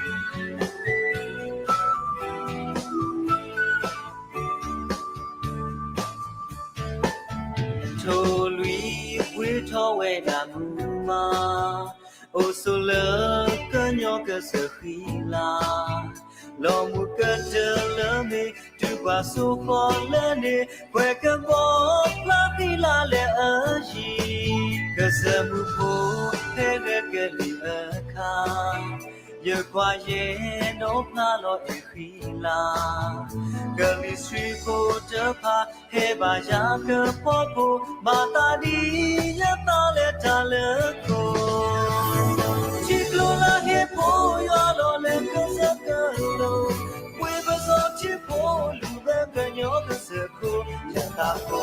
ထိၣ်လွံၢ်ပှ့ၤထီၣ်ဝဲဒၣ်မုၢ်မး, အိၣ်ဆိးလၢကညီကစၢၢ်ဃံလၤ, လီၤမုၢ်ကတၢၢ်လၢမ့ၢ် တုၤကွၢ်စိဃီၤလၢန့ၣ် ပှဲၤကဘီဖျါဃံလၤလၢအယံၤ, ကစၢၢ်မုၣ်ဖိဖဲဂဲၤကလံၤအခါ, ယကွၢ်ယဲဒီးဖျါလီၤအဲၣ်ဃံလၤ, ကလံၤဆှံဖိတဖၣ် ဟဲဘၣ်ယၤကဖီဖိ, မၤသးဒ်ယသးလဲၤတၢ်လၢခိၣ်, ထံကျိလၢဟ့ၣ်ဖိယွၤလီၤလၢကစၢၢ်ကလိၤ, ပှ့ၤပစီၤထံဖိလူၤဘၢကညီကစၢၢ်ခိၣ်, ယသးဖိ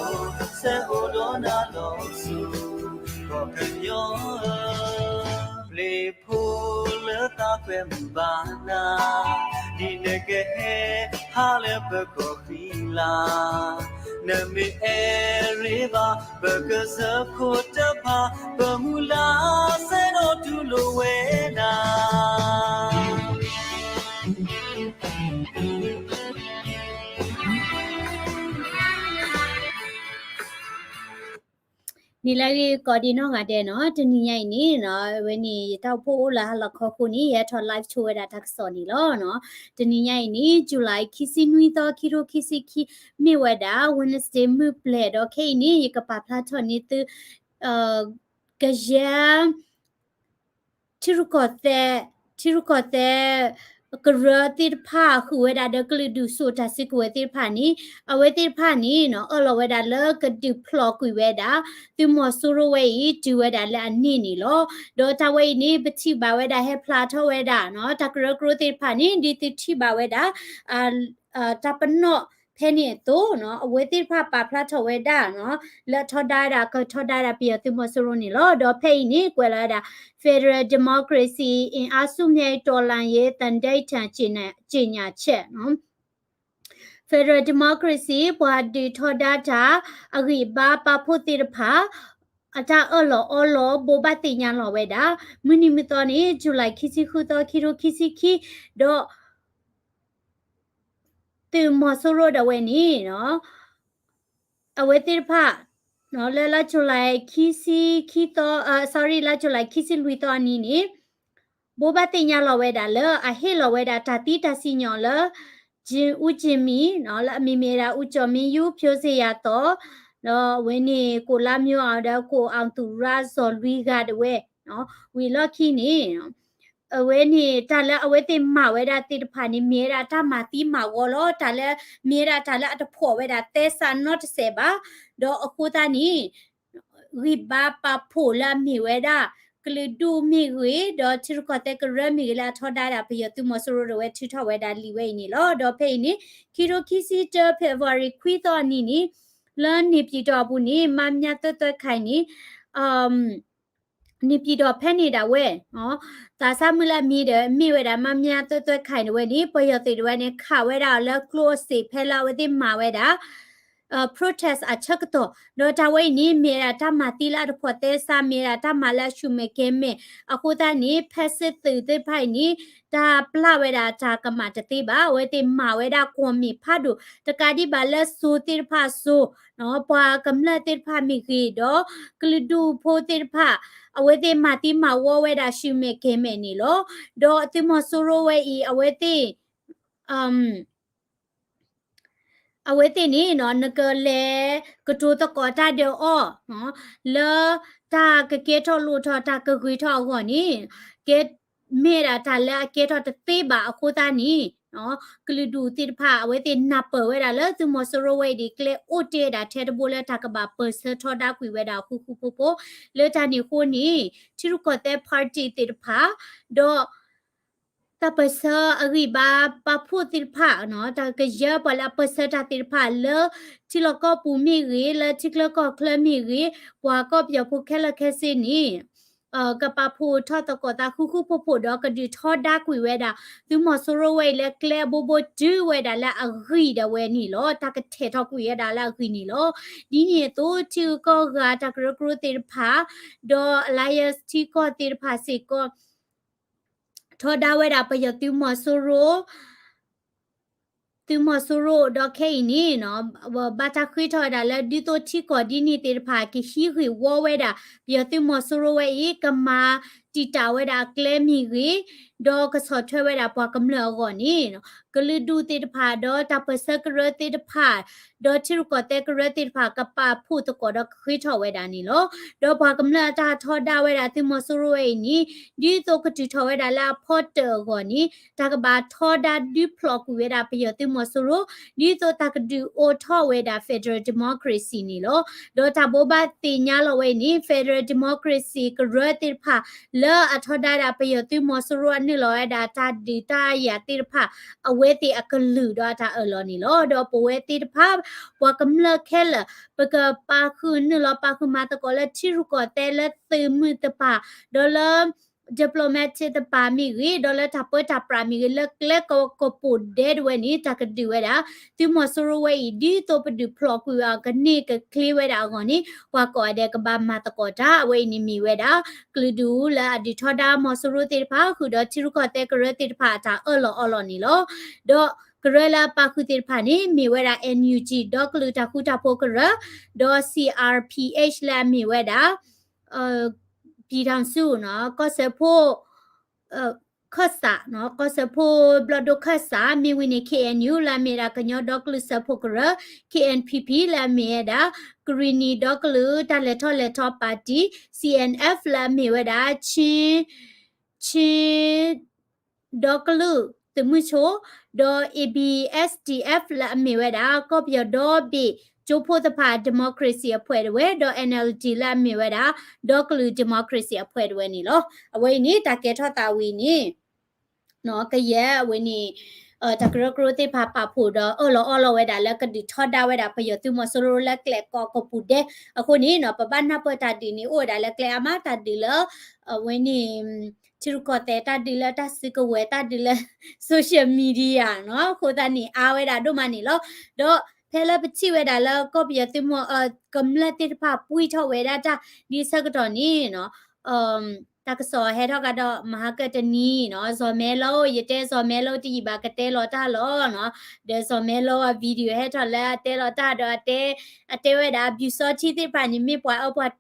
ဆဲးအိၣ်ဒီးနၤလီၤဆူ, ကီၢ်ကညီဧၢ, ပျ့ၤဖိလၢသးကွဲမုာ်ဘၣ်နၤ, ဒ်နကဟဲဟးလၢပကီၢ်ဃံလၤ, နမ့ၢ်အဲၣ်ရ့ဘၣ် ပကစၢၢ်ခိၣ်တဖၣ် ပမုၢ်လၢ်စဲဒီးတူၢ်လိာ်ဝဲနၤ နံၤလၢအဂ့ၤကိးဒံနီၢ်ဂၤဒဲးနီၤ, တနံၤညါအံၤန့ၣ်နီၤ, အဝဲန့ၣ် ယတၢ်အိၣ်ဖှိၣ်အိၣ်လၢဟါလီၤခီဃိန့ၣ် ယဟဲထီၣ် live ဆိဝဲဒၣ်တၢ်ကစီၣ်န့ၣ်လီၤနီၤ. တနံၤညါအံၤန့ၣ် July ခံဆံနွံသီ ခံထိခံဆံခံ မ့ၢ်ဝဲဒၣ် Wednesday မုၢ်ပျဲၤဒီး ခဲအံၤန့ၣ် ယကပာ်ဖျါထီၣ်န့ၢ်သု ကယဲၢ် ထံရူၢ်ကီၢ်သဲး ထံရူၢ်ကီၢ်သဲး ကရၢသ့ၣ်တဖၣ် ဃုာ်ဝဲဒၣ်ဒီးကလုာ်ဒူၣ်စိာ်တၢ်စုကဝဲၤသ့ၣ်တဖၣ်န့ၣ် အဝဲသ့ၣ်တဖၣ်န့ၣ်နီၤ အၢၣ်လီၤဝဲဒၣ်လၢကဒုးဖျိးကွံာ်ဝဲဒၣ် သုးမီၤစိရိၤဝဲအံၤ တုၤဝဲဒၣ်လၢအန့ၢ်န့ၣ်လီၤ. ဒီးတၢ်ဝဲအံၤန့ၣ် ပထံၣ်ဘၣ်ဝဲဒၣ် ဟဲဖျါထီၣ်ဝဲဒၣ်နီၤ တၢ်ကရၢကရိသ့ၣ်တဖၣ်န့ၣ် ဒ်သုထံၣ်ဘၣ်ဝဲဒၣ် တၢ်ပနီၣ်ဖဲန့ၣ်အသိးနီၤ အဝဲသ့ၣ်တဖၣ်ပာ်ဖျါထီၣ်ဝဲဒၣ်နီၤ လၢအထီဒါဝဲဒၣ် ကထီဒါဝဲဒၣ် ပယီၤသုးမီၤစိရိၤန့ၣ်လီၤ. ဒီးဖဲအံၤန့ၣ် ကွဲးလီၤဝဲဒၣ် Federal Democracy အင်အားစုများ၏ တော်လှန်ရေး သန္ဓေတံ ကြေညာချက်နီၤ Federal Democracy ပှၤဒုးထီဒါတၢ် အဂံၢ်အဘါပာ်ဖှိၣ်သ့ၣ်တဖၣ် အတၢ်အၢၣ်လီၤအီလီၤ ဘိးဘၣ်သ့ၣ်ညါလီၤဝဲဒၣ် မုၢ်နံၤမုၢ်သီန့ၣ် July ခံဆံဃုသီ ခံထိခံဆံခံ ဒီး သုးမီၤစိရိၤဒၣ်ဝဲန့ၣ် အဝဲသ့ၣ်တဖၣ် လၢလါ July ခံဆံခံသီ sorry လါ July ခံဆံလွံၢ်သီအနံၤန့ၣ် ဘိးဘၣ်သ့ၣ်ညါလီၤဝဲဒၣ်လၢ အဟ့ၣ်လီၤဝဲဒၣ်တၢ်သံတၢ်စံၣ်ညီၣ်လၢ Jim အူ Jimmy နီၤ လၢအမံၤမ့ၢ်ဝဲဒၣ် အူကၠီၣ်မံယု ဖြိုးဇေယျာသော် ဒီးအဝဲန့ၣ် ကိုလမျိုးအောင် ဒီး ကိုအောင်သူရ ဇော်လွင် ဂၤဒၣ်ဝဲ ဝံၤလီၢ်ခံန့ၣ် အဝဲန့ၣ်တၢ်လၢအဝဲသ့ၣ်မၤဝဲဒၣ်သ့ၣ်တဖၣ်န့ၣ် မ့ၢ်ဝဲဒၣ်တၢ်မၤသံမၤဝီလီၤ. တၢ်လၢ မ့ၢ်ဝဲဒၣ်တၢ်လၢအတဖှီၣ်ဝဲဒၣ်သဲစးနီတစဲးဘၣ်. ဒီးအဃိသတးန့ၣ် ဂံၢ်ဘါပာ်ဖှိၣ်လၢအမ့ၢ်ဝဲဒၣ် ကလုာ်ဒူၣ်မ့ၢ်ဂ့ၤ ဒီးထံရူၢ်ကီၢ်သဲးကရၢမ့ၢ်ဂ့ၤလၢအထီဒါဒၣ်ပယီၤသုးမီၤစိရိၤဒၣ်ဝဲထုးထီၣ်ဝဲဒၣ်လံာ်ဝဲအံၤန့ၣ်လီၤ. ဒီးဖဲအံၤန့ၣ် ခံထိခံဆံတၢ February ခွံသီအနံၤန့ၣ် လၢန့ၣ်ပၠံၣ်တီၣ်အပူၤန့ၣ် မါမြသွဲသွဲခါအံၤန့ၣ် န့ၣ်ပၠံၣ်တီၣ်ဖဲန့ၣ်ဒၣ်ဝဲ သးစၢ်မုၢ်လၢအမံၤဒီး မ့ၢ်ဝဲဒၣ် မါမြသွဲသွဲခါအံၤဒၣ်ဝဲန့ၣ် ပယီၤသုးဒၣ်ဝဲန့ၣ် ခးဝဲဒၣ်အီၤလၢကျိအစ့ၣ်ဖဲလၢအဝဲသ့ၣ်မၤဝဲဒၣ် protest အဆၢကတီၢ် ဒီးတၢ်ဝဲအံၤန့ၣ် မ့ၢ်ဝဲဒၣ်တၢ်မၤသံလၢအတဖှီၣ်သဲစး မ့ၢ်ဝဲဒၣ်တၢ်မၤလၢအဆူၣ်မဲာ်ကဲၤမဲာ် အဃိသတးန့ၣ် ဖဲစ့ၣ်သုးသ့ၣ်တဖၣ်အံၤန့ၣ် တၢ်ပျၢ်ဝဲဒၣ်တၢ်ကမၣ်တသ့ဘၣ်. အဝဲသ့ၣ်မၤဝဲဒၣ်ကွီၢ်မ့ၢ်ဖးဒိၣ် တကးဒံးဘၣ်လၢစိၤသ့ၣ်တဖၣ်စိၤ ပှၤကမျၢၢ်သ့ၣ်တဖၣ်မ့ၢ်ဂ့ၤ ဒီးကလုာ်ဒူၣ်ဖိသ့ၣ်တဖၣ် အဝဲသ့ၣ်မၤသံမၤဝီဝဲဒၣ်ဆူၣ်မဲာ်ကဲၤမဲာ်န့ၣ်လီၤ. ဒီးသုးမီၤစိရိၤဝဲအံၤ အဝဲသ့ၣ် အဝဲသ့ၣ်န့ၣ် နကလဲၤကတိၤသကိးတၢ်ဒီးအီၤ လၢတၢ်ကကဲထီၣ်လိၣ်ထီၣ် တၢ်ကဂ့ၤထီၣ်အဂီၢ်န့ၣ် ကဲ မ့ၢ်ဒၣ်တၢ်လၢအကဲထီၣ်တသ့ဘၣ်အဃိသတးန့ၣ် ကလုာ်ဒူၣ်သ့ၣ်တဖၣ် အဝဲသ့ၣ်နၢ်ပၢၢ်ဝဲဒၣ်လၢသုးမီၤစိရိၤဝဲအံၤဒၣ် ကျဲအိၣ်တ့ၢ်ဝဲဒၣ်ထဲတဘိလၢတၢ်ကဘၣ်ပၢၢ်ဆၢထီဒါကွံာ်ဝဲဒၣ်ဃူဃူဖိးဖိး လၢတၢ်န့ၣ်အဃိန့ၣ် ထံရူၢ်ကီၢ်သဲး party သ့ၣ်တဖၣ် ဒီး တၢ်ပၢၢ်ဆၢအဂံၢ်ဘါပာ်ဖှိၣ်သ့ၣ်တဖၣ် တၢ်ကယၢပှၤလၢအပၢၢ်ဆၢတၢ်သ့ၣ်တဖၣ်လၢ ထံလီၢ်ကီၢ်ပူၤမ့ၢ်ဂ့ၤ လၢထံချၢကီၢ်ချၢမ့ၢ်ဂ့ၤ ပှၤကီၢ်ပယီၤဖိခဲလၢာ်ခဲဆ့န့ၣ် ကပာ်ဖှိၣ်ထီၣ်သကိးသးဃူဃူဖိးဖိးဒီးကဒုးထီဒါကွံာ်ဝဲဒၣ် သုးမီၤစိရိၤဝဲအံၤလၢကျဲအဘိဘိတုၤဝဲဒၣ်လၢအဂံၢ်ဒၣ်ဝဲန့ၣ်လီၤ. တၢ်ကထဲးထီၣ်ကွံာ်ဝဲဒၣ်လၢအဂံၢ်န့ၣ်လီၤ. ဒ်န့ၣ်အသိး ထံဂုၤကီၢ်ဂၤတၢ်ကရၢကရိသ့ၣ်တဖၣ် ဒီး alliance ထံကီၢ်သ့ၣ်တဖၣ်စ့ၢ်ကီး ထီဒါဝဲဒၣ်ပယီၤသုးမီၤစိရိၤ သုးမီၤစိရိၤ ဒီးခဲအံၤန့ၣ် ဘၣ်တၢ်ဃ့ထီၣ်ဝဲဒၣ်လၢ ဒ်သိးထံကီၢ်ဒ်န့ၣ်သ့ၣ်တဖၣ် ကဟံးဂ့ၢ်ဝီဝဲဒၣ် ပယီၤသုးမီၤစိရိၤဝဲအံၤ ကမၤတံာ်တာ်ဝဲဒၣ်အကျဲမ့ၢ်ဂ့ၤ, ဒီးကဆီၣ်ထွဲဝဲဒၣ်ပှၤကမျၢၢ်အဂီၢ်န့ၣ် ကလုာ်ဒူၣ်သ့ၣ်တဖၣ် ဒီးတၢ်ပၢၢ်ဆၢကရၢသ့ၣ်တဖၣ် ဒီးထံရူၢ်ကီၢ်သဲးကရၢသ့ၣ်တဖၣ် ကပာ်ဖှိၣ်သကိးဒီးကဃ့ထီၣ်ဝဲဒၣ်န့ၣ်လီၤ. ဒီးပှၤကမျၢၢ်အတၢ်ထီဒါဝဲဒၣ်သုးမီၤစိရိၤဝဲအံၤန့ၣ် ဒ်သိးကတုၤထီၣ်ဝဲဒၣ်လၢအဖီတၢၣ်အဂီၢ်န့ၣ် တၢ်ကဘၣ်ထီဒါဒုးဖျိးကွံာ်ဝဲဒၣ်ပယီၤသုးမီၤစိရိၤ ဒ်သိးတၢ်ကဒုးအိၣ်ထီၣ်ဝဲဒၣ် federal democracy န့ၣ်လီၤ. ဒီးတၢ်ဘိးဘၣ်သ့ၣ်ညါလီၤဝဲအံၤန့ၣ် federal democracy ကရၢသ့ၣ်တဖၣ် လၢအထီဒါဒၣ်ပယီၤသုးမီၤစိရိၤအနုာ်လီၤဝဲဒၣ်တၢ်ဒုးတၢ်ယၤသ့ၣ်တဖၣ် အဝဲသ့ၣ်အကလုာ်ဒီးအတၢ်အၢၣ်လီၤန့ၣ်လီၤ. ဒီးပဝဲသ့ၣ်တဖၣ် ပှၤကမျၢၢ်ခဲလၢာ် ပကပာ်ဃုာ်နုာ်လီၤပာ်ဃုာ်မၤသကိးလၢထံရူၢ်ကီၢ်သဲးလၢသုးမုၢ်တပၤ ဒီးလၢ diplomatic တပၤမ့ၢ်ဂ့ၤ ဒီးလၢတၢ်ပၢတၢ်ပြးမ့ၢ်ဂ့ၤ လၢကျဲကီၢ်ကပူၤဒဲတဝဲန့ၣ် တၢ်ကဒုးဝဲဒၣ် သုးမီၤစိရိၤဝဲအံၤ ဒ်သိးပဒုးဖျိးကွံာ်အီၤကန့ၢ်ကချ့ဝဲဒၣ်အဂီၢ်န့ၣ် ပှၤကိးဂၤဒဲးကဘၣ်မၤသကိးတၢ် အဝဲအံၤန့ၣ်မ့ၢ်ဝဲဒၣ် ကလုာ်ဒူၣ်လၢအဒုးထီဒါမီၤစိရိၤသ့ၣ်တဖၣ် ဃုာ်ဒီးထံရူၢ်ကီၢ်သဲးကရၢသ့ၣ်တဖၣ်အတၢ်အၢၣ်လီၤအီလီၤန့ၣ်လီၤ. ဒီးကရၢလၢအပာ်ဃုာ်သ့ၣ်တဖၣ်န့ၣ် မ့ၢ်ဝဲဒၣ် NUG ဒီကလုာ်တၢ်ဃူတၢ်ဖိးကရၢ, ဒီး C R P H လၢအမ့ၢ်ဝဲဒၣ် ပြည်ထောင်စု နီၤ ကီၢ်စၢဖှိၣ် ခၢၣ်စး နီၤ ကီၢ်စၢဖှိၣ်ဘျီၣ်ဒိၣ်ခၢၣ်စး မ့ၢ်ဝံၤန့ၣ် K N U လၢအမ့ၢ်ဒၣ်ကညီဒီကလုာ်စၢဖှိၣ်ကရၢ, K N P P လၢအမ့ၢ်ဝဲဒၣ် ကရံၣ်နံၣ်ဒီကလုာ်တၢ်လဲၤထီၣ်လဲၤထီ party, C N F လၢအမ့ၢ်ဝဲဒၣ် ချင်း ဒီကလုာ်သုးမုၢ်ဆိ, ဒီး A B S D F လၢအမ့ၢ်ဝဲဒၣ် ကီၢ်ပယီၤဒီဘ့ၣ်ကၠိဖိသ့ၣ်တဖၣ် democracy အဖွဲ့တဝဲ, ဒီး N L D လၢအမ့ၢ်ဝဲဒၣ် ဒီကလုာ် democracy အဖွဲ့တဝဲန့ၣ်လီၤ. အဝဲအံၤန့ၣ် တၢ်ကဲထီၣ်သးဝံၤန့ၣ် ကယဲၢ်အဝဲန့ၣ် တၢ်ကရၢကရိသ့ၣ်တဖၣ်ပာ်ဖှိၣ်ဒီးအၢၣ်လီၤအီလီၤဝဲဒၣ်လၢကဒုးထီဒါဝဲဒၣ်ပယီၤသုးမီၤစိရိၤလၢကျဲကီၢ်ကပူၤဒဲ, အဃိန့ၣ်နီၤ ပဘၣ်နၢ်ပၢၢ်တၢ်ဒုးန့ၣ် အိၣ်ဝဲဒၣ်လၢကျဲအါမး တၢ်ဒုးလၢ အဝဲန့ၣ် ထံရူၢ်ကီၢ်သဲး တၢ်ဒုးလၢတၢ်စုကဝဲၤ တၢ်ဒုးလၢ social media နီၤ, အဃိသတးန့ၣ် အါဝဲဒၣ်ဒိၣ်မးန့ၣ်လီၤ. ဒီးဖဲလၢပထံၣ်ဝဲဒၣ်လၢကီၢ်ပယီၤသုးမီၤ ကမျၢၢ်သ့ၣ်တဖၣ်ပှံၢ်ထီၣ်ဝဲဒၣ်တၢ်ဒ်ဆၢကတီၢ်န့ၣ်နီၤ တၢ်ကစီၣ်ဟဲထီၣ်ကဒီးမဟါကတနံၤနီၤ, စီၤမဲလိ ယတဲစီၤမဲလိတယံာ်ဘၣ် ကတဲလီၤတၢ်လီၤနီၤ, ဒီးစီၤမဲလိအ video ဟဲထီၣ်လၢအတဲလီၤတၢ်ဒီးအတဲ အတဲဝဲဒၣ် ပျူစောထီး သ့ၣ်တဖၣ်န့ၣ် မ့ၢ်ပှၤအၢပှၤသီ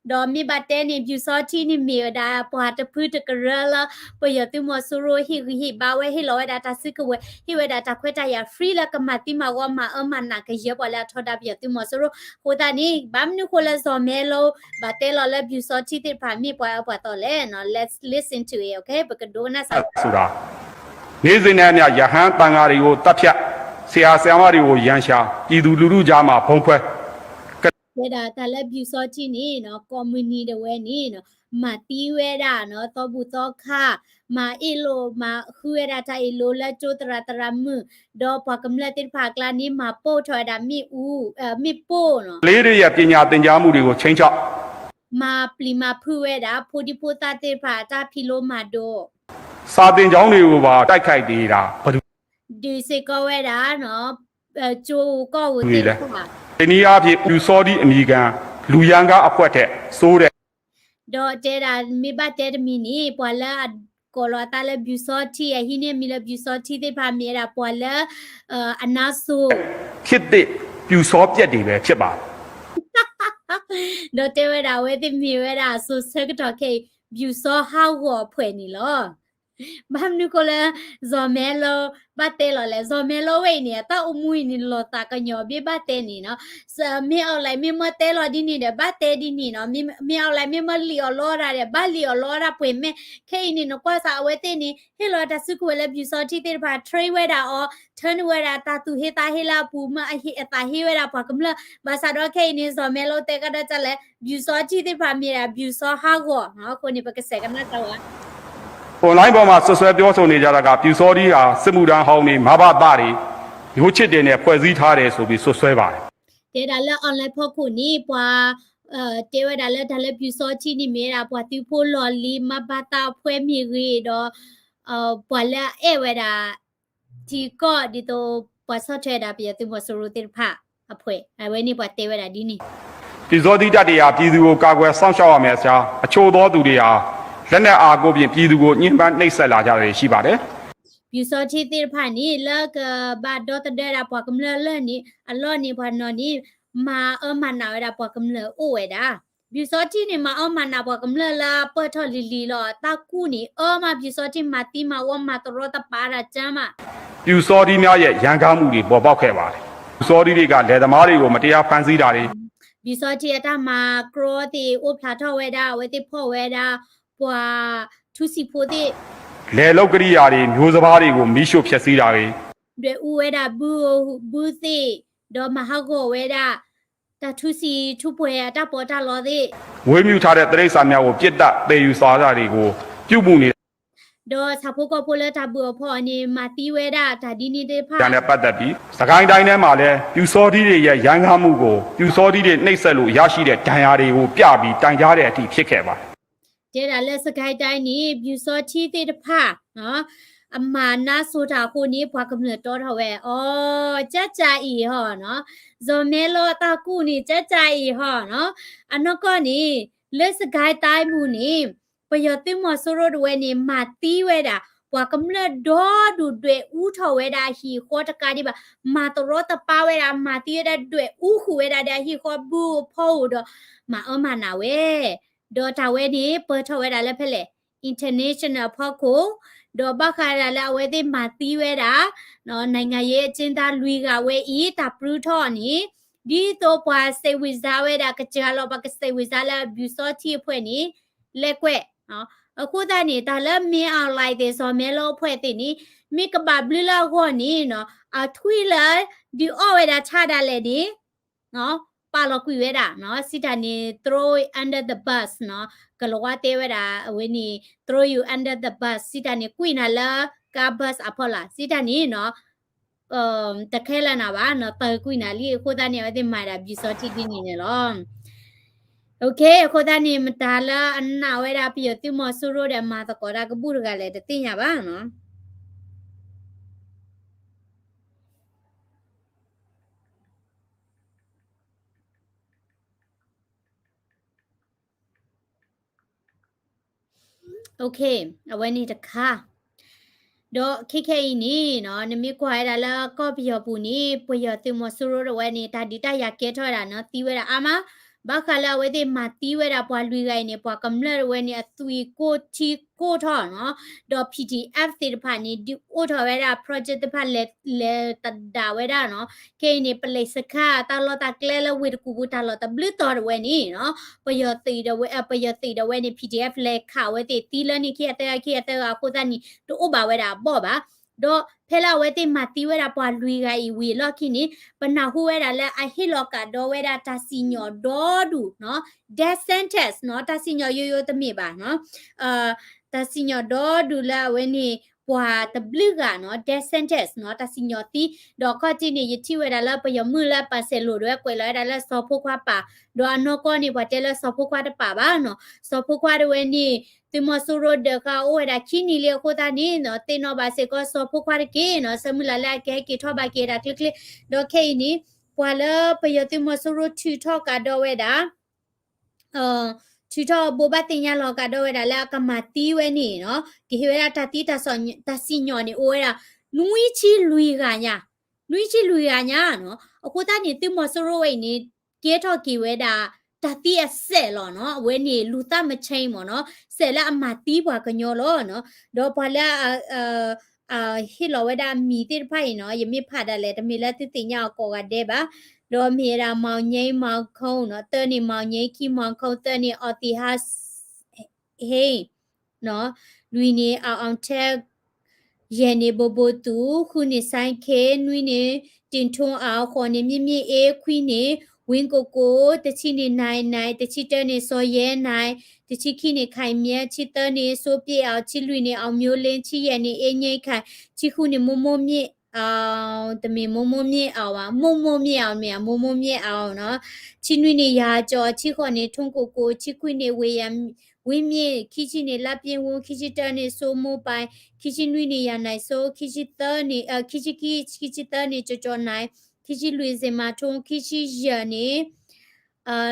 ဒီးမ့ၢ်ဘၣ်တဲန့ၣ် ပျူစောထီး န့ၣ်မ့ၢ်ဝဲဒၣ်ပှၤတဖုတကရၢလၢ ပယီၤသုးမီၤစိရိၤဟ့ၣ်ဂံၢ်ဟ့ၣ်ဘါဝဲ ဟ့ၣ်လီၤဝဲဒၣ်တၢ်စုကဝဲၤ ဟ့ၣ်ဝဲဒၣ်တၢ်ခွဲးတၢ်ယာ် free လၢကမၤသံမၤဝီမၤအၢမၤနးကယၢၤပှၤလၢအထီဒါပယီၤသုးမီၤစိရိၤ. အဃိသတးန့ၣ် ဘၣ်မနုၤဃိလၢစီၤမဲလိ ဘၣ်တဲလီၤလၢ ပျူစောထီး သ့ၣ်တဖၣ်မ့ၢ်ပှၤအၢပှၤသီလဲၣ်နီၤ, let's listen to it, okay, ပကဒိကနၣ်စ့ၢ်ကီး ဆိုတာ, နေ့စဉ်နဲ့အမျှ ရဟန်းသံဃာတွေကို သတ်ဖြတ်, ဆရာဆရာမတွေကို ရန်ရှာ, ပြည်သူလူထုကြားမှာ ဗုံးခွဲ, ဝဲဒၣ်တၢ်လၢ ပျူစောထီး န့ၣ်နီၤ ကိးမုၢ်နံၤဒၣ်ဝဲန့ၣ်နီၤ မၤသံဝဲဒၣ်နီၤ သီဘူၣ်သီခါ, မၤအ့ၣ်လိာ် မၤဃုဝဲဒၣ်တၢ်အ့ၣ်လိာ်လၢကၠိသရၣ်သရၣ်မုၣ်, ဒီးပှၤကမျၢၢ်သ့ၣ်တဖၣ်အကျါန့ၣ် မၤပိၢ်ထီၣ်ဝဲဒၣ်မ့ၣ်အူ, မ့ၣ်ပိၢ်နီၤ, ကလေးတွေရဲ့ ပညာသင်ကြားမှုတွေကို ခြိမ်းခြောက်, မၤပျံၤမၤဖုးဝဲဒၣ် ဖိဒံဖိသၣ်သ့ၣ်တဖၣ်အတၢ်ဖံးလိမၤဒိး စာသင်ကျောင်းတွေကိုပါ တိုက်ခိုက်နေတာ ဘယ်သူ ဒုးစ့ၢ်ကီးဝဲဒၣ် ကၠိကီၢ်ဧိၤသ့ၣ်တဖၣ် တနည်းအားဖြင့် ပျူစောထီး အမည်ခံ လူရန်ကအကွက်ထက် ဆိုးတဲ့ ဒီးတဲဒၣ် မ့ၢ်ဘၣ်တဲတမံၤန့ၣ် ပှၤလၢအကိးလီၤအသးလၢ ပျူစောထီး အဟံးန့ၢ်အမံၤလၢ ပျူစောထီး သ့ၣ်တဖၣ် မ့ၢ်ဝဲဒၣ်ပှၤလၢ အနါစိၤ ခေတ်သစ် ပျူစောပျက်တွေပဲ ဖြစ်ပါတယ်. ဒီးတဲဝဲဒၣ် အဝဲသ့ၣ်မ့ၢ်ဝဲဒၣ်အစိၤဆၢကတီၢ်ခဲအံၤ ပျူစောဟးဂီၤအဖှဲးန့ၣ်လီၤ. ဘၣ်မနုၤဃိလၢ စီၤမဲလိ ဘၣ်တဲလီၤလဲၣ်, စီၤမဲလိဝဲအံၤန့ၣ် အတၢ်အိၣ်မူအံၤန့ၣ် လီၤသးကညီၤဘ့ၣ်ဘၣ်တဲန့ၣ်နီၤ, မ့ၢ်အီၣ်လဲၣ် မ့ၢ်မၢတဲလီၤဒ်န့ၣ်ဒီး ဘၣ်တဲဒ်န့ၣ်နီၤ, မ့ၢ်အီၣ်လဲၣ် မ့ၢ်မၢလံာ်အီၣ်လီအီၣ်ဒၣ်ဒီး ဘၣ်လံာ်အီၣ်လီအီၣ်ဒၣ်ပှဲၤမဲာ်, ခဲအံၤန့ၣ် နကွၢ်စ့ၢ် အဝဲသ့ၣ်န့ၣ် ဟ့ၣ်လီၤတၢ်စုကဝဲၤလၢ ပျူစောထီး သ့ၣ်တဖၣ် train ဝဲဒၣ်အီၤ turn ဝဲဒၣ်တၢ်သူၣ်ဟ့သးဟ့လၢအပူၤ မ့ၢ်အသးဟ့ဝဲဒၣ်ပှၤကမျၢၢ်, ဘၣ်ဆၣ်ဒီးခဲအံၤန့ၣ် စီၤမဲလိတဲကဒီးတၢ်လဲၣ်, ပျူစောထီး သ့ၣ်တဖၣ်မ့ၢ်ဒၣ် ပျူစောဟးဂီၤနီၤ, အဃိန့ၣ် ပကစဲးကနၣ်တၢ်ဝဲ online ပေါ်မှာ စွပ်စွဲပြောဆိုနေကြတာက ပျူစောထီး ဟာ စစ်မှုထမ်းဟောင်းတွေ, မဘသတွေ, မျိုးချစ်တွေနဲ့ ဖွဲ့စည်းထားတယ်ဆိုပြီး စွပ်စွဲပါတယ်. တဲဒၣ်လၢ online ဖီခိၣ်န့ၣ် ပှၤ တဲဝဲဒၣ်လၢတၢ်လၢ ပျူစောထီး န့ၣ်မ့ၢ်ဝဲဒၣ် ပှၤသုးဖိလီၢ်လံၤ မဘသ အဖွဲ့မ့ၢ်ဂ့ၤဒီး ပှၤလၢအအဲၣ်ဝဲဒၣ် ထံကီၢ် ဒ်သိး ပှၤဆီၣ်ထွဲဝဲဒၣ် ပယီၤသုးမီၤစိရိၤသ့ၣ်တဖၣ် အဖွဲ့, အဝဲန့ၣ်ပှၤတဲဝဲဒၣ်ဒ်န့ၣ် ပျူစောထီးတပ်တွေဟာ ပြည်သူကို ကာကွယ်စောင့်ရှောက်ရမယ့်အစား အချို့သောသူတွေဟာ လက်နက်အားကိုးဖြင့် ပြည်သူကို ညှဉ်းပန်းနှိပ်စက်လာကြတာတွေ ရှိပါတယ်. ပျူစောထီးသ့ၣ်တဖၣ်န့ၣ် လၢကဘၣ်ဒီသဒၢဒၣ်ပှၤကမျၢၢ်အလီၢ်န့ၣ် အလီၢ်န့ၣ် ပှၤနီၤန့ၣ် မၤအၢမၤနးဝဲဒၣ်ပှၤကမျၢၢ်အိၣ်ဝဲဒၣ်. ပျူစောထီးန့ၣ် မၤအၢမၤနးပှၤကမျၢၢ်လၢပၢၢ်ထီၣ်လံၤလံၤလီၤ. တၢ်ကူၣ်န့ၣ် အၢမး ပျူစောထီးမၤသံမၤဝီမၤတရီတပါဒၣ်ကၢမး. ပျူစောထီးများရဲ့ ရန်ငါးမှုတွေ ပေါ်ပေါက်ခဲ့ပါတယ်. ပျူစောထီးတွေက လယ်သမားတွေကို မတရားဖမ်းဆီးတာတွေ ပျူစောထီးအတၢ်မၤကြီသ့ၣ် အိၣ်ဖျါထီၣ်ဝဲဒၣ် အဝဲသ့ၣ်ဖီၣ်ဝဲဒၣ် ပှၤထူစံာ်ဖိသ့ၣ် လယ်လုပ်ကရိယာတွေ မျိုးစပါးတွေကို မီးရှို့ဖျက်ဆီးတာတွေ ဒွဲၣ်အူဝဲဒၣ်ဘုဧိၤဘုသ့ၣ် ဒီးမၤဟးဂီၤဝဲဒၣ် တၢ်ထူစံာ်ထူပှဲၤအတၢ်ပီးတၢ်လီသ့ၣ် ဝေးမြူထားတဲ့ တိရစ္ဆာန်များကို ပစ်သတ်သယ်ယူသွားတာတွေကို ပြုမူနေတာ ဒီးဆၣ်ဖိကီၢ်ဖိလၢတၢ်ဘုၣ်အီၤဖီအီၤန့ၣ် မၤသံဝဲဒၣ်တၢ်ဒ်န့ၣ်သ့ၣ်တဖၣ် တာနဲ့ပတ်သက်ပြီး စစ်ကိုင်းတိုင်းထဲမှာလည်း ပျူစောထီးတွေရဲ့ ရန်ငါးမှုကို ပျူစောထီးတွေ နှိပ်စက်လို့ ရရှိတဲ့ ဒဏ်ရာတွေကို ပြပြီး တိုင်ကြားတဲ့အထိ ဖြစ်ခဲ့ပါတယ်. တဲဒၣ်လၢ စစ်ကိုင်းတိုင်းန့ၣ် ပျူစောထီးသ့ၣ်တဖၣ် အမၤနါစိၤတၢ်အဃိန့ၣ် ပှၤကမျၢၢ်တီထီၣ်ဝဲ အိ ကၠၢကၠၢအံၤဟီနီၤ, စီၤမဲလီအတၢ်ကူၣ်န့ၣ် ကၠၢကၠၢအံၤဟီနီၤ, အနီၢ်ကီၢ်န့ၣ် လၢ စစ်ကိုင်းတိုင်း ပူၤန့ၣ် ပယီၤသုးမီၤစိရိၤတဝဲန့ၣ် မၤသံဝဲဒၣ် ပှၤကမျၢၢ်ဒီဒူၣ်ဒွဲၣ်အူထီၣ်ဝဲဒၣ်အဟံၣ်အဃီတကးဒံးဘၣ်, မၤတရီတပါဝဲဒၣ် မၤသံဝဲဒၣ်ဒွဲၣ်အူဃုာ်ဝဲဒၣ်ဒီးအဟံၣ်ဃီဘုဧိၤဖီဧိၤဒီး မၤအၢမၤနးဝဲ ဒီးတၢ်ဝဲန့ၣ် ပၢၢ်ထီၣ်ဝဲဒၣ်လၢဖဲလဲၣ် international အဖီခိၣ်, ဒီးဘၣ်ဃးဒၣ်လၢအဝဲသ့ၣ်မၤသံဝဲဒၣ် နိုင်ငံရေးအကျဉ်းသား လွံၢ်ဂၤဝဲအံၤ တၢ်ပြူထီၣ်န့ၣ် ဒ်သိးပှၤစိတ်ဝင်စားဝဲဒၣ် ကစှၤလီၤ ပှၤကစိတ်ဝင်စားလၢ ပျူစောထီးအဖွဲ့န့ၣ် လဲၤကွဲး အဃိသတးန့ၣ် တၢ်လၢ မင်းအောင်လှိုင် သ့ၣ် စီၤမဲလီအဖွဲ့သ့ၣ်န့ၣ် မ့ၢ်ကဘၣ်ဘျုးလၢအဂီၢ်န့ၣ် အထွံၣ်လၢ ဒုးအီၣ်ဝဲဒၣ်ဆၣ်ဒၣ်လဲာ်န့ၣ် ပာ်လီၤကွံာ်ဝဲဒၣ် စံးတၢ်န့ၣ် throw it under the bus နီၤ, ကလၤဝါတဲဝဲဒၣ် အဝဲန့ၣ် throw you under the bus စံးတၢ်န့ၣ် ကွံာ်နၤလၢကါ bus အဖီလာ် စံးတၢ်န့ၣ်နီၤ တခဲလၢာ်နၤဘၣ်နီၤ, တၢ်ကွံာ်နၤလံ အဃိသတးန့ၣ် အဝဲသ့ၣ်မၤဒၣ် ပျူစောထီး ဒ်န့ၣ်န့ၣ်လီၤ. အဃိသတးန့ၣ် မတၤလၢအနာ်ဝဲဒၣ် ပယီၤသုးမီၤစိရိၤဒီး မၤသကိးတၢ်ကဘူၣ်တဂၤလဲၣ် တသ့ၣ်ညါဘၣ်နီၤ. Okay, အဝဲန့ၣ်တခါ, ဒီးခဲခဲအံၤန့ၣ်နီၤ နမ့ၢ်ကွၢ်ဝဲဒၣ်လၢကီၢ်ပယီၤပူၤန့ၣ် ပယီၤသုးမီၤစိရိၤတဝဲန့ၣ် တၢ်ဒုးတၢ်ယၤကဲထီၣ်ဝဲဒၣ်နီၤ သံဝဲဒၣ်အါမး, ဘၣ်ဃးလၢအဝဲသ့ၣ်မၤသံဝဲဒၣ်ပှၤလွံၢ်ဂၤအံၤန့ၣ် ပှၤကမျၢၢ်တဝဲန့ၣ် အသွံၣ်ကိၢ်ထံကိၢ်ထီၣ်နီၤ, ဒီး PDF သ့ၣ်တဖၣ်န့ၣ် ဒုးအိၣ်ထီၣ်ဝဲဒၣ် project သ့ၣ်တဖၣ် လဲၤတဒၣ်ဝဲဒၣ်နီၤ, ခဲအံၤန့ၣ် ပလဲးစခါ တၢ်လီၢ်တၢ်ကျဲလၢဝ့ၢ်တကူၣ်ပူၤ တၢ်လီၢ်တဘျုးတီၤတဝဲန့ၣ်နီၤ ပယီၤသုးဒၣ်ဝဲ ပယီၤသုးဒၣ်ဝဲန့ၣ် PDF လဲၤခးဝဲသ့ၣ်သံလၢန့ၣ် ခံဂၤသၢဂၤ ခံဂၤသၢဂၤအဃိသတးန့ၣ် တအိၣ်ဘၣ်ဝဲဒၣ်အဘီၣ်ဘၣ်. ဒီးဖဲလၢအဝဲသ့ၣ်မၤသံဝဲဒၣ်ပှၤလွံၢ်ဂၤအံၤဝံၤအလီၢ်ခံန့ၣ် ပနၢ်ဟူဝဲဒၣ်လၢအဟ့ၣ်လီၤကးဒီးဝဲဒၣ်တၢ်စံၣ်ညီၣ်ဒီဒူၣ်နီၤ death sentence နီၤ တၢ်စံၣ်ညီၣ်ယိယိတမ့ၢ်ဘၣ်နီၤ တၢ်စံၣ်ညီၣ်ဒီဒူၣ်လၢအဝဲန့ၣ် ပှၤတဘျုးဂၤနီၤ death sentence နီၤ တၢ်စံၣ်ညီၣ်သံ, ဒီးခီၣ်ထံးန့ၣ် ယထံၣ်ဝဲဒၣ်လၢပယီၤမုၢ်လၢပာ်စဲးလိာ်ဒၣ်ဝဲ ကွဲးလီၤဝဲဒၣ်လၢစီၤဖိခွါပာ်, ဒီးအနီၢ်ကီၢ်န့ၣ် ပှၤတဲလၢစီၤဖိခွါတပာ်ဘၣ်နီၤ စီၤဖိခွါတဝဲန့ၣ် သုးမီၤစိရိၤဒၢးဃာ်အိၣ်ဝဲဒၣ်ခံနံၣ်လံအဃိသတးန့ၣ်နီၤ သ့ၣ်နီၣ်ဘၣ်စ့ၢ်ကီးစီၤဖိခွါတက့ၢ်နီၤ ဆၢမုၢ်လၢ်လၢအကဟဲက့ၤထီၣ်ဘၣ်က့ၤဒၣ်ချ့ချ့, ဒီးခဲအံၤန့ၣ် ပှၤလၢပယီၤသုးမီၤစိရိၤထုးထီၣ်ကးဒီးဝဲဒၣ် ထုးထီၣ်ဘိးဘၣ်သ့ၣ်ညါလီၤကးဒီးဝဲဒၣ်လၢအကမၤသံဝဲန့ၣ်နီၤ ကဟ့ၣ်ဝဲဒၣ်တၢ်သံ တၢ်စံၣ်ညီၣ်န့ၣ် အိၣ်ဝဲဒၣ် နွံဆံလွံၢ်ဂၤညါ, နွံဆံလွံၢ်ဂၤညါနီၤ အဃိသတးန့ၣ် သုးမီၤစိရိၤဝဲအံၤန့ၣ် ကဲထီၣ်က့ၤဝဲဒၣ် တၢ်သံအစဲးလီၤနီၤ အဝဲန့ၣ် လူသတ်မုခင်း မ့ၢ်နီၤ စဲးလၢအမၤသံပှၤကညီလီၤနီၤ ဒီးပှၤလၢ ဟ့ၣ်လီၤဝဲဒၣ်အမံၤသ့ၣ်တဖၣ်အံၤနီၤ ယမ့ၢ်ဖးဒၣ်လဲာ် တမ့ၢ်လၢသုသ့ၣ်ညါအီၤကိးဂၤဒဲးဘၣ်, ဒီးမ့ၢ်ဝဲဒၣ် မောင်ငြိမ်း မောင်ခုံ နီၤ တၢန့ၣ် မောင်ငြိမ်း ခံ မောင်ခုံ သၢန့ၣ် အောင်သီဟါ ဟ့ၣ် နီၤ လွံၢ်န့ၣ် အောင်အောင်ထက် ယဲၢ်န့ၣ် ဘိုဘိုသူ ဃုန့ၣ် စိုင်းခ့ နွံန့ၣ် တင်ထွန်းအောင် ဃိးန့ၣ် မြင့်မြင့်အေး ခွံန့ၣ် ဝင်းကိုကို တဆံန့ၣ် နိုင်နိုင် တဆံတၢန့ၣ် စော်ရဲနိုင် တဆံခံန့ၣ် ခိုင်မြတ် ဆံသၢန့ၣ် စိုးပြည့်အောင် ဆံလွံၢ်န့ၣ် အောင်မျိုးလင်း ဆံယဲၢ်န့ၣ် အေးငြိမ်းခိုင် ဆံဃုန့ၣ် မိုးမိုးမြင့်အောင် တမ့ၢ် မိုးမိုးမြင့်အောင် မ့ၢ် မိုးမိုးမြင့်အောင် မ့ၢ် မိုးမိုးမြင့်အောင် နီၤ ဆံနွံန့ၣ် ရာကျော် ဆံဃိးန့ၣ် ထွန်းကိုကို ဆံခွံန့ၣ် ဝေယံ ဝင်းမြင့် ခံဆံန့ၣ် လပြင်းဝင်း ခံဆံတၢန့ၣ် စိုးမိုးပိုင် ခံဆံနွံန့ၣ် ရာနိုင်စိုး ခံဆံသၢန့ၣ် ခံဆံခံ ခံဆံသၢန့ၣ် ကျော်ကျော်နိုင် ခံဆံလွံၢ် ဇင်မာထွန်း ခံဆံယဲၢ်န့ၣ်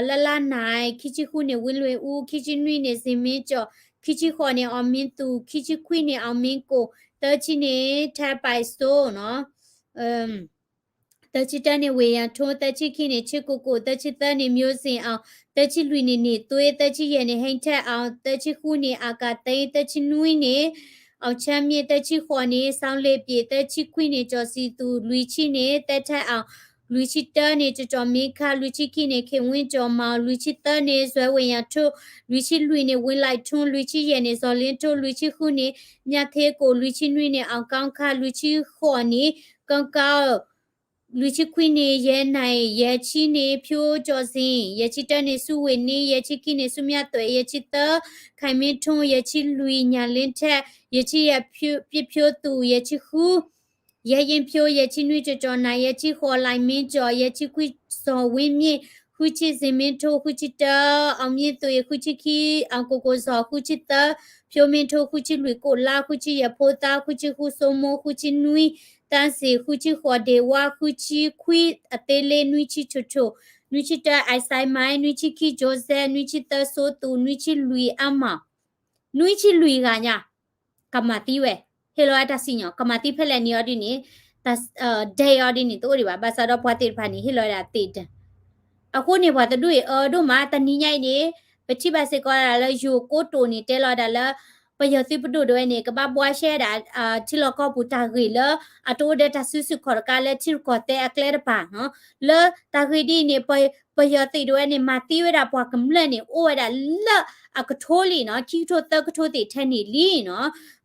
လလါနိုင် ခံဆံဃုန့ၣ် ဝင်းလွင်ဦး ခံဆံနွံန့ၣ် ဇင်မင်းကျော် ခံဆံဃိးန့ၣ် အောင်မင်းသူ, ခံဆံခွံန့ၣ် အောင်မင်းကို, သၢဆံန့ၣ် ထန်းပိုင်စိုးနီၤ, သၢဆံတၢန့ၣ် ဝေယံထွန်း, သၢဆံခံန့ၣ် ချစ်ကိုကို, သၢဆံသၢန့ၣ် မျိုးဇင်အောင်, သၢဆံလွံၢ်န့ၣ် နေသွေး, သၢဆံယဲၢ်န့ၣ် ဟိန်းထက်အောင်, သၢဆံဃုန့ၣ် အာကာသိန်း, သၢဆံနွံန့ၣ် အောင်ချမ်းမြေ့, သၢဆံဃိးန့ၣ် စောင်းလင်းပြည့်, သၢဆံခွံန့ၣ် ကျော်စံသူ, လွံၢ်ဆံန့ၣ် သန်းထက်အောင်, လွံၢ်ဆံတၢန့ၣ် ကျော်ကျော်မင်းခါ, လွံၢ်ဆံခံန့ၣ် ခင်ဝင်းကျော်မောင်, လွံၢ်ဆံသၢန့ၣ် ဇွဲဝေယံထွန်း, လွံၢ်ဆံလွံၢ်န့ၣ် ဝင်းလိုက်ထွန်း, လွံၢ်ဆံယဲၢ်န့ၣ် ဇော်လင်းထွန်း, လွံၢ်ဆံဃုန့ၣ် မြတ်ဌေးကို, လွံၢ်ဆံနွံန့ၣ် အောင်ကောင်းခါ, လွံၢ်ဆံဃိးန့ၣ် ကောင်းကောင်း, လွံၢ်ဆံခွံန့ၣ် ရဲနိုင်, ယဲဆံန့ၣ် ဖြိးကျော်စင်, ယဲဆံတၢန့ၣ် စုဝေနင်း, ယဲဆံခံန့ၣ် စုမြတ်သွဲ့, ယဲဆံသၢ ခိုင်မင်းထွန်း, ယဲဆံလွံၢ် ညာ်လင်းထက်, ယဲဆံယဲၢ် ပြည့်ဖြိးသူ, ယဲဆံဃု ရဲရင်ဖြိး, ယဲဆံနွံ ကျော်ကျော်နိုင်, ယဲဆံဃိး လှိုင်မင်းကျော်, ယဲဆံခွံ ဇော်ဝင်းမြင့်, ဃုဆံ ဇင်မင်းထွန်း, ဃုဆံတၢ အောင်မြင့်သွေး, ဃုဆံခံ အောင်ကိုကိုဇော်, ဃုဆံသၢ ဖြိးမင်းထွန်း, ဃုဆံလွံၢ် ကိုလါ, ဃုဆံယဲၢ် ဖိသား, ဃုဆံဃု စိုးမိုး, ဃုဆံနွံ သန်းဇေ, ဃုဆံဃိး ဒေဝါ, ဃုဆံခွံ အသေးလေး, နွံဆံ ချိုချို, နွံဆံတၢ အိုက်စိုင်းမိုင်, နွံဆံခံ Joseph, နွံဆံသၢ စိုးသူ, နွံဆံလွံၢ် အမၤ, နွံဆံလွံၢ်ဂၤညါ ကမၤသံဝဲ, ဟ့ၣ်လီၤဝဲတၢ်စံၣ်ညီၣ်, ကမၤသံဖဲလဲၣ်န့ၣ်အီၤဒ်န့ၣ်, တၢ်ဒဲးအီၤဒ်န့ၣ် တအိၣ်ဒံးဘၣ်, ဘၣ်ဆၣ်ဒီးပှၤသ့ၣ်တဖၣ်န့ၣ် ဟ့ၣ်လီၤဝဲဒၣ်သ့ၣ်ဒၢး. အဃိန့ၣ် ပှၤတဒူၣ်အံၤအၢဒိၣ်မး, တနံၤညါအံၤန့ၣ် ပထံၣ်ဘၣ်စ့ၢ်ကီးဒၣ်လၢ ယိၤကိတိာ်န့ၣ် တဲလီၤဒၣ်လၢ ပယီၤသုးပဒိၣ်ဒၣ်ဝဲန့ၣ် ကဘၣ်ဘှါရှဲဒၣ် ထံလီၢ်ကီၢ်ပူၤတၢ်ဂ့ၢ်လၢ အတအိၣ်ဒီးတၢ်စုဆူၣ်ခီၣ်တကးလၢထံရူၢ်ကီၢ်သဲးအကျဲတပၤနီၤ, လၢတၢ်ဂ့ၢ်ဒ်အံၤန့ၣ် ပယီၤသ့ၣ်ဒၣ်ဝဲန့ၣ် မၤသံဝဲဒၣ်ပှၤကမျၢၢ်န့ၣ် အိၣ်ဝဲဒၣ်လၢအကထိလံနီၤ, ခံကထိသၢကထိသ့ၣ်ထဲန့ၣ်လံနီၤ.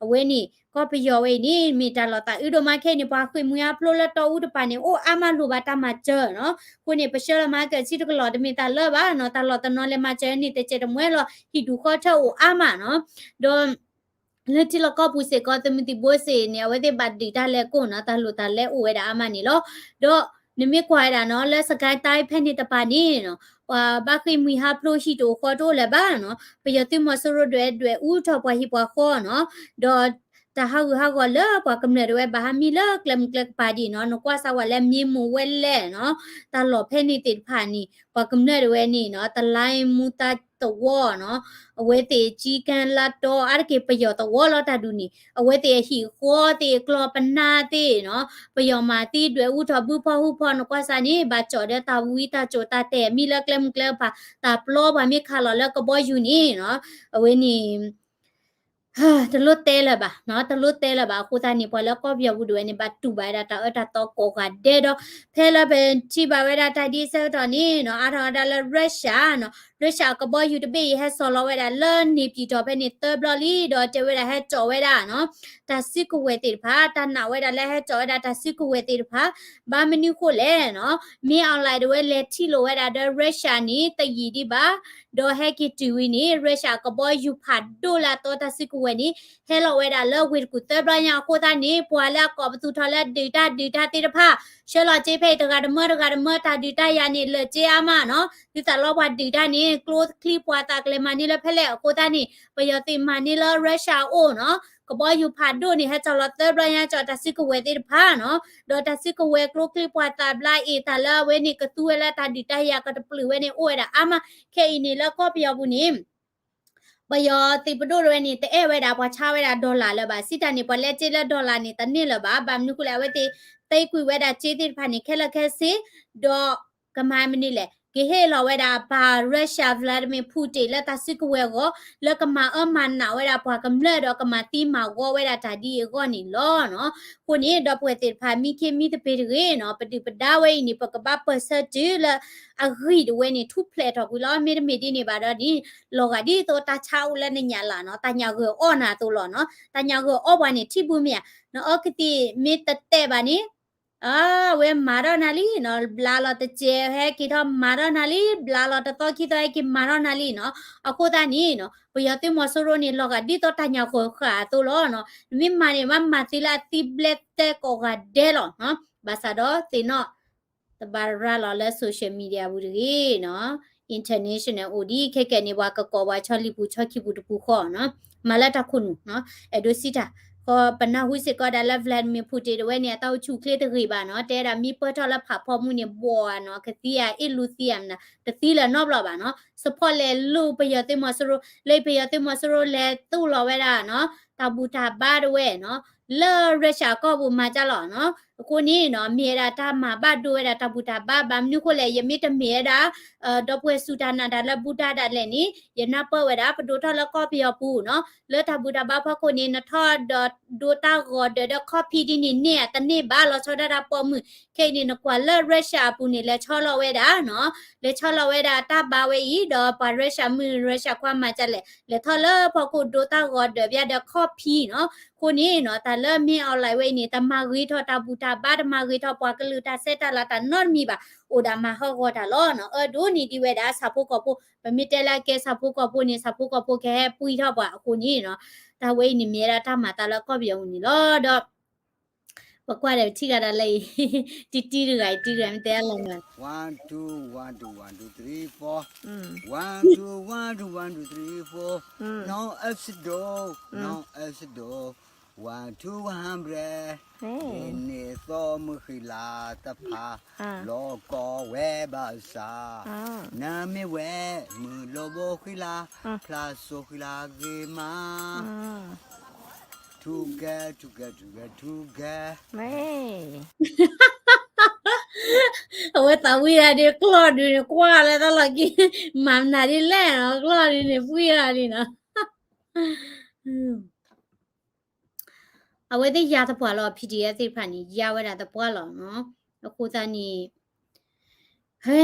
အဝဲန့ၣ် ကီၢ်ပယီၤဝဲအံၤန့ၣ် မ့ၢ်တၢ်လီၤသးအုးဒိၣ်မးခဲအံၤန့ၣ် ပှၤဃ့ၢ်မှံဟးဖျိးလၢတီအူတပၤန့ၣ် အိၣ်အါမးလိၣ်ဘၣ်တၢ်မၤစၢၤနီၤ. အဃိန့ၣ် ပဆှၢလီၤမၤကၢၢ်ဆံတကလီၢ်တမ့ၢ်တၢ်လၢဘၣ်နီၤ, တၢ်လီၢ်တနီၤလဲၤမၤစၢၤန့ၣ် တစဲးတမှဲလီၤ ဟံၣ်ဒူၣ်ဃီထၢအိၣ်အါမးနီၤ. ဒီး လၢထံလီၢ်ကီၢ်ပူၤစ့ၢ်ကီး သုးမုၢ်သံၣ်ဘိစ့ၢ်န့ၣ် အဝဲသ့ၣ်ဘၣ်ဒုးတၢ်လဲၤကိၢ်နီၤ, တၢ်လိၣ်တၢ်လဲၤအိၣ်ဝဲဒၣ်အါမးန့ၣ်လီၤ. ဒီးနမ့ၢ်ကွၢ်ဝဲဒၣ်နီၤ လၢစကဲတၢ်ဖဲန့ၣ်တပၤန့ၣ်နီၤ ပှၤဘၣ်ဃ့ၢ်မှံဟးဖျိးဟံၣ်တအိၣ်ဃီတအိၣ်လၢၤဘၣ်နီၤ, ပယီၤသုးမီၤစိရိၤဒၣ်ဝဲဒွဲၣ်အူထီၣ်ပှၤဟံၣ်ပှၤဃီနီၤ, ဒီး တၢ်ဟးဂူာ်ဟးဂီၤလၢပှၤကမျၢၢ်ဒၣ်ဝဲဘၣ်ဟးမံလၢကျဲမုၢ်ကျဲကပၤဒ်နီၤ, နကွၢ်စးဝဲလၢ မြင်းမူ ဝဲလဲၣ်နီၤ, တၢ်လီၢ်ဖဲန့ၣ်သ့ၣ်တဖၣ်န့ၣ် ပှၤကမျၢၢ်ဒၣ်ဝဲန့ၣ်နီၤ တလါမူသါသဝီနီၤ, အဝဲသ့ၣ် ကၠံကၢလါတီ အါတက့ၢ်ပယီၤသဝီလီၤတၢ်ဒုးန့ၣ်, အဝဲသ့ၣ်အဟံၣ်အဃီသ့ၣ် ကျီၢ်ပနါသ့ၣ်နီၤ, ပယီၤမၤသံဒွဲၣ်အူထီၣ်ဘုဖီဟူဖီ နကွၢ်စးန့ၣ် ဘၣ်ကၠီၣ်ဒီးတၢ်ဝံတၢ်ကၠိၣ်တၢ်တဲာ်မံလၢကျဲမုၢ်ကျဲကပၤ, တၢ်ပျီပှၤမ့ၢ်ခးလီၤလၢကဘီယူၤန့ၣ်နီၤ, အဝဲန့ၣ် တလိၣ်တဲလၢၤဘၣ်နီၤ, တလိၣ်တဲလၢၤဘၣ်. အဃိသတးန့ၣ် ပှၤလၢကီၢ်ပယီၤပူၤဒၣ်ဝဲန့ၣ် ဘၣ်တူၢ်ဘၣ်ဝဲဒၣ်တၢ်အၢတၢ်သီကိးဂၤဒဲးဒီး ဖဲလၢပထံၣ်ဘၣ်ဝဲဒၣ်တၢ်ဒ်အံၤဆၢကတီၢ်န့ၣ်နီၤ အါထီၣ်ဝဲဒၣ်လၢ Russia နီၤ, Russia အကဘီယူၤတဘ့ၣ်အံၤ ဟဲစိာ်လီၤဝဲဒၣ်လၢ နေပြည်တော်ဖဲန့ၣ်သၢဘျီလံ ဒီးတဲဝဲဒၣ်ဟဲကၠီၣ်ဝဲဒၣ်နီၤ တၢ်စုကဝဲၤသ့ၣ်တဖၣ်, တၢ်နာ်ဝဲဒၣ်လၢဟဲကၠီၣ်ဝဲဒၣ်တၢ်စုကဝဲၤသ့ၣ်တဖၣ်, ဘၣ်မနုၤဃိလဲၣ်နီၤ, မင်းအောင်လှိုင် ဒၣ်ဝဲလဲၤထံၣ်လိာ်ဝဲဒၣ်ဒီး Russia န့ၣ် တယံာ်ဒံးဘၣ် ဒီးဟဲက့ၤတုၤဝံၤန့ၣ် Russia အကဘီယူၤဖးဒိၣ်လၢအသီတၢ်စုကဝဲၤန့ၣ် ဟဲလီၤဝဲဒၣ်လၢဝ့ၢ်တကူၣ်သၢဘျီညါအဃိသတးန့ၣ် ပှၤလၢအကိးပသူထီၣ်လၢဒုးတၢ်ဒုးတၢ်သ့ၣ်တဖၣ် ဆှၢလီၤစ့ဖဲအံၤ တဂၤတမၢတဂၤတမၢ တၢ်ဒုးတၢ်ယၤန့ၣ် လၢာ်စ့အါမးနီၤ, ဒ်သိးလီၤပှၤဒုးတၢ်န့ၣ် ကျိချံမျိာ်သၣ်ကလဲၤမၤန့ၢ်လၢဖဲလဲၣ်အဃိသတးန့ၣ် ပယီၤသ့ၣ်မၤန့ၢ်လၢ Russia အအိၣ်နီၤ, ကဘီယူၤဖးဒိၣ်န့ၣ် ဟဲကၠီၣ်လီၤသၢဘျီညါ ကၠီၣ်တၢ်စုကဝဲၤသ့ၣ်တဖၣ်နီၤ, ဒီးတၢ်စုကဝဲၤကျိချံမျိာ်သၣ်ဘျါအ့ၣ်တၢ်လၢအဝဲန့ၣ် ကသူဝဲလၢတၢ်ဒုးတၢ်ယၤကတပျုာ်ဝဲန့ၣ် အိၣ်ဝဲဒၣ်အါမး, ခဲအံၤန့ၣ်လၢကီၢ်ပယီၤပူၤန့ၣ် ပယီၤသုးပဒိၣ်တဝဲန့ၣ် တအဲၣ်ဝဲဒၣ်ပှၤဆါဝဲဒၣ် dollar လၢၤဘၣ်, စံးတၢ်န့ၣ် ပှၤလဲစ့လၢ dollar န့ၣ် တန့ၢ်လၢၤဘၣ်, ဘၣ်မနုၤဃိလဲၣ် အဝဲသ့ၣ်သ့ကွံာ်ဝဲဒၣ်စ့သ့ၣ်တဖၣ်န့ၣ် ခဲလၢာ်ခဲဆ့, ဒီးကမၤမနုၤလဲၣ်, ကဟ့ၣ်လီၤဝဲဒၣ်ပၢ် Russia Vladimir Putin လၢတၢ်စုကဝဲၤအဂီၢ် လၢကမၤအၢမၤနးဝဲဒၣ်ပှၤကမျၢၢ်ဒီးကမၤသံမၤဂီၤဝဲဒၣ်တၢ်ဒ်အံၤအဂီၢ်န့ၣ်လီၤနီၤ. အဃိန့ၣ် ဒီပုၢ်ဝဲၢ်သ့ၣ်တဖၣ် မံခ့မံသပ့ၤတဂ့ၤနီၤ, ပဒုၣ်ပဒါဝဲအံၤန့ၣ် ပကဘၣ်ပၢၢ်ဆၢတုၤလၢအဂံၢ်ဒၣ်ဝဲန့ၣ် ထူၣ်ဖျဲးထီၣ်ကွံာ်လီၤ. မ့တမ့ၢ်ဒ်န့ၣ်ဘၣ်ဒီးန့ၣ် လီၤဂာ်ဒ်သိးတၢ်ဆါအိၣ်လၢနညၣ်လၢ်နီၤ, တၢ်ညၣ်ဂၢၢ်အီၣ်နၤအသိးလီၤနီၤ. တၢ်ညၣ်ဂၢၢ်အီၣ်ပှၤန့ၣ် ထံၣ်ဘၣ်မ့ၢ်ဧါ, နအီကသံၣ်မ့ၢ်တတဲာ်ဘၣ်န့ၣ် အဝဲမၤထီၣ်နၤလံနီၤ, ဘျါလီၤတစဲးဟဲက့ၤထီၣ်မၤထီၣ်နၤလံ, ဘျါလီၤတသီခံသီဟဲက့ၤမၤထီၣ်နၤလံနီၤ. အဃိသတးန့ၣ်နီၤ ပယီၤသုးမီၤစိရိၤန့ၣ် လီၤဂာ်ဒ်သိးတၢ်ညၣ်ဂၢၢ်ဃာ်အသိးလီၤနီၤ. နမ့ၢ်မၤန့ၣ် ဘၣ်မၤသံလၢအသံဘျဲၣ်သဲကိးဂၤဒဲးလီၤနီၤ. ဘၣ်ဆၣ်ဒီးသ့ၣ်နီၣ် တဘၣ်ရၤလီၤလၢ social media ပူၤတဂ့ၤနီၤ, international အိၣ်ဒံးခဲကဲန့ၣ် ပှၤကကိးပှၤဆီလံပူၤဆီခံပူၤတပူၤဃီနီၤ, မၤလၢတၢ်ခိၣ်နူာ်နီၤ, အဲၣ်ဒိးစံးတၢ် ပနၢ်ဟူစ့ၢ်ကီးဒၣ်လၢ Vladimir Putin တဝဲန့ၣ် အတၢ်အိၣ်ဆူၣ်အိၣ်ချ့တဂ့ၤဘၣ်နီၤ, တဲဒၣ်မ့ၢ်ပၢၢ်ထီၣ်လၢဖးဖီမူန့ၣ် ဘှီးနီၤ, ကသံဧါ အ့ၣ်လူသံဧါမနၤ, တသံလၢၤနီတဘျီဘၣ်နီၤ, support လဲၤလိာ်ပယီၤသုးမီၤစိရိၤ, လၢပယီၤသုးမီၤစိရိၤလဲၤသူၣ်လီၤဝဲဒၣ်နီၤ, တၢ်ဘူၣ်တၢ်ဘါတဝဲနီၤ, လၢ Russia ကီၢ်ပူၤမၤကၢ်လီၤနီၤ, အဃိန့ၣ်နီၤ မ့ၢ်ဝဲဒၣ်တၢ်မၤဘၣ်ဒိဝဲဒၣ်တၢ်ဘူၣ်တၢ်ဘါ, ဘၣ်မနုၤဃိလဲၣ်, ယမ့ၢ်တမ့ၢ်ဝဲဒၣ် ဒီပုၢ်ဝဲၢ်စူၢ်တၢ်နာ်တၢ်လၢဘူၣ်တၢ်ဒၣ်လဲာ်န့ၣ် ယနၢ်ပၢၢ်ဝဲဒၣ် ပဒိးထီၣ်လၢကီၢ်ပယီၤပူၤနီၤ, လၢတၢ်ဘူၣ်တၢ်ဘါဖီခိၣ်န့ၣ် နထီၣ်ဒီးဒိတၢ်ဂီၤဒၢးဒီး copy ဒ်န့ၣ်န့ၣ် တန့ၢ်ဘၣ်လီၤဆီဒၣ်တၢ်ပိာ်မုၣ်, ခဲအံၤန့ၣ် နကွၢ်လၢ Russia အပူၤန့ၣ် လဲၤဆီလီၤဝဲဒၣ်နီၤ, လဲၤဆီလီၤဝဲဒၣ်တၢ်ဘါဝဲအံၤ ဒီးပှၤ Russia မုၣ် Russia ခွါမၤကၢ်လဲၣ်, လဲၤထီၣ်လၢဖီခိၣ်ဒိတၢ်ဂီၤဒၢးဘၣ်ဒီး copy နီၤ, အဃိန့ၣ်နီၤ တၢ်လၢမ့ၢ် online ဝဲအံၤန့ၣ် တမၤဂ့ၤထီၣ်တၢ်ဘူၣ်တၢ်ဘါ, တမၤဂ့ၤထီၣ်ပှၤကလုာ်တၢ်ဆဲးတၢ်လၤတၢ်နီတမံၤဘၣ်, အိၣ်ဒၣ်မၤဟးဂီၤတၢ်လီၤနီၤ, အၢဒိၣ်န့ၢ်ဒံးဝဲဒၣ်ဆၣ်ဖိကီၢ်ဖိ, ပမ့ၢ်တဲလၢအကဲဆၣ်ဖိကီၢ်ဖိန့ၣ် ဆၣ်ဖိကီၢ်ဖိကဟဲပှံထီၣ်ပှၤအဃိန့ၣ်နီၤ, တၢ်ဝဲအံၤန့ၣ်မ့ၢ်ဝဲဒၣ်တၢ်မၤသးလၢကီၢ်ပယီၤပူၤန့ၣ်လီၤဒီး ပကွၢ်ဒီးပထံၣ်ဂၤဒၣ်လၢအံၤ, တံတံတဂၤအံၤ တံတဂၤမ့ၢ်တဲအလီၤမး, one two one two one two three four, one two one two one two three four, one two one two one two three four, no accident, no accident, one two one hundred, ဒ်န့ၣ်သိးမုၢ်ဃံလၤတဖၣ်, လီၤကီဝဲဘၣ်ဆၣ်, နမ့ၢ်ဝဲမုၢ်လီၤဘိဃံလၤ, ဖျါစိဃံလၤဂ့ၤမး, together, together, together, together. အဝဲသးဝံၣ်ဒၣ်ဒ်ကျီၢ်ဒုးန့ၣ် ကွၢ်လၢတၢ်လီၢ်ခံ, မၤမနုၤဒ်လဲၣ်နီၤ, ကျီၢ်ဒုးန့ၣ် ပှံၢ်လီၤဒ်နီၤ, အဝဲသ့ၣ်ယါသပှၢ်လီၤ, PDF သ့ၣ်တဖၣ်န့ၣ် ယါဝဲဒၣ်သပှၢ်လီၤနီၤ, အဃိသတးန့ၣ် ဟဲ,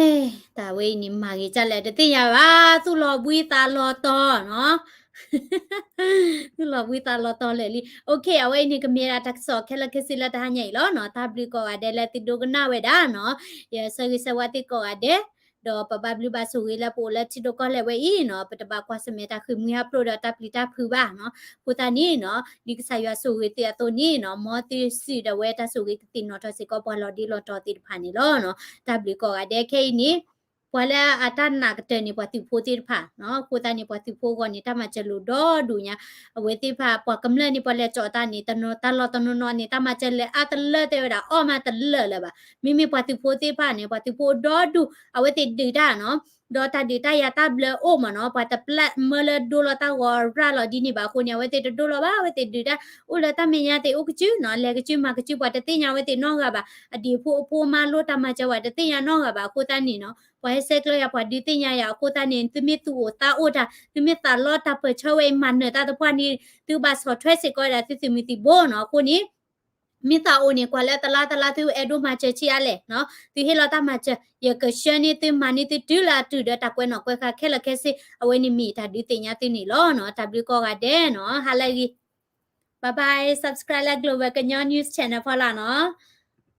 တၢ်ဝဲအံၤန့ၣ် မၤဂ့ၤဒ်လဲၣ်တသ့ၣ်ညါဘၣ်, သူၣ်လီၤဘှံးသးလီၤတီၤနီၤ, သူၣ်လီၤဘှံးသးလီၤတီၤလၢာ်လံ, okay, အဝဲအံၤန့ၣ် ကမ့ၢ်ဒၣ်တၢ်ကစီၣ်ခဲလၢာ်ခဲဆ့လၢတဟါညါအံၤလီၤနီၤ, တၢ်ဘျုးကိးဂၤဒဲးလၢသုဒိကနၣ်ဝဲဒၣ်နီၤ, ယဆၢဂ့ၤဆၢဝါသုကိးဂၤဒဲး, ဒီးပဘၣ်ဘျုးဘၣ်ဆိၣ်ဂ့ၤလၢပအိၣ်လၢထံဒိၣ်ကီၢ်လဲၢ်ဝဲအံၤနီၤ, ပတဘၣ်ကွၢ်ဆၢၣ်မဲာ်တၢ်ဃ့ၢ်မှံဟးဖျိးဒီးတၢ်ပျံၤတၢ်ဖုးဘၣ်နီၤ, အဃိသတးန့ၣ်နီၤ, ဒ်ကစၢ်ယွၤဆိၣ်ဂ့ၤသုအသိးန့ၣ်နီၤ, မ်သုစံးဒီးဝဲတၢ်ဆိၣ်ဂ့ၤကသ့ၣ်နီၣ်ထီၣ်စ့ၢ်ကီးပှၤလီၤဒ့လီၤတီၤသ့ၣ်တဖၣ်န့ၣ်လီၤနီၤ, တၢ်ဘျုးကိးဂၤဒဲးခဲအံၤန့ၣ် ပှၤလၢအတၢ်နာ်ကတၢၢ်န့ၣ် ပှၤသုးဖိသ့ၣ်တဖၣ်နီၤ, အဃိသတးန့ၣ် ပှၤသုးဖိအဂီၢ်န့ၣ် တၢ်မၤစၢၤလိာ်ဒီဒူၣ်ညါ, အဝဲသ့ၣ်တဖၣ် ပှၤကမျၢၢ်န့ၣ် ပှၤလဲၤကၠီၣ်တၢ်န့ၣ် တနီၤတၢ်လီၢ်တနီၤနီၤန့ၣ် တၢ်မၤစၢၤလဲၤအါတလၢတဲဝဲဒၣ် အီၣ်မးတလၢာ်လၢၤဘၣ်, မ့မ့ၢ်ပှၤသုးဖိသ့ၣ်တဖၣ်န့ၣ် ပှၤသုးဖိဒီဒူၣ် အဝဲသ့ၣ်ဒုးတၢ်နီၤ, ဒီးတၢ်ဒုးတၢ်ယၤတၢ်ဘျၢအိၣ်မးနီၤ, ပှၤတပျဲမၢလၢဒိလီၤတၢ်ဂီၤရၤလီၤဒ်န့ၣ်ဘၣ်အဃိန့ၣ် အဝဲသ့ၣ်တဒိလီၤဘၣ်, အဝဲသ့ၣ်ဒုးတၢ် အိၣ်လၢတၢ်မဲာ်ညါသ့ၣ်အိၣ်ကစုနီၤ, လဲၤကစုမၤကစု ပှၤတသ့ၣ်ညါအဝဲသ့ၣ်နီတဂၤဘၣ်, အဒံၣ်ဖိအဖိမါလိတၢ်မၤစၢၤဝဲတသ့ၣ်ညါနီတဂၤဘၣ်အဃိသတးန့ၣ်နီၤ, ပှၤဟဲဆဲးကျၢယၤ ပှၤဒုးသ့ၣ်ညါယၤအဃိသတးန့ၣ် သုမ့ၢ်သူၣ်အိၣ်သးအိၣ်တၢ် သုမ့ၢ်သးလီတၢ်ပၢၢ်ဆၢဝဲအံၤ မၤနၢၤတၢ်သပှၢ်န့ၣ် သုဘၣ်ဆီၣ်ထွဲစ့ၢ်ကီးဝဲဒၣ်သုသုးမုၢ်သံၣ်ဘိနီၤ, အဃိန့ၣ် မ့ၢ်သးအိၣ်န့ၣ် ကွၢ်လၢတလါတလါ သုအဲၣ်ဒိးမၤစၢၤဆံးအါလဲၣ်နီၤ, သုဟ့ၣ်လီၤတၢ်မၤစၢၤ ယကဆှၢန့ၢ်သု မၤန့ၢ်သုတုၤလၢအတုၤဒီး တၢ်ကွဲးနီၣ်ကွဲးဃါခဲလၢာ်ခဲဆ့ အဝဲန့ၣ်မ့ၢ်တၢ်ဒုးသ့ၣ်ညါသုန့ၣ်လီၤနီၤ, တၢ်ဘျုးကိးဂၤဒဲးနီၤ, ဟါလၢအဂ့ၤ, bye bye, subscribe လၢ Global ကညီ News Channel ဖီလာ်နီၤ.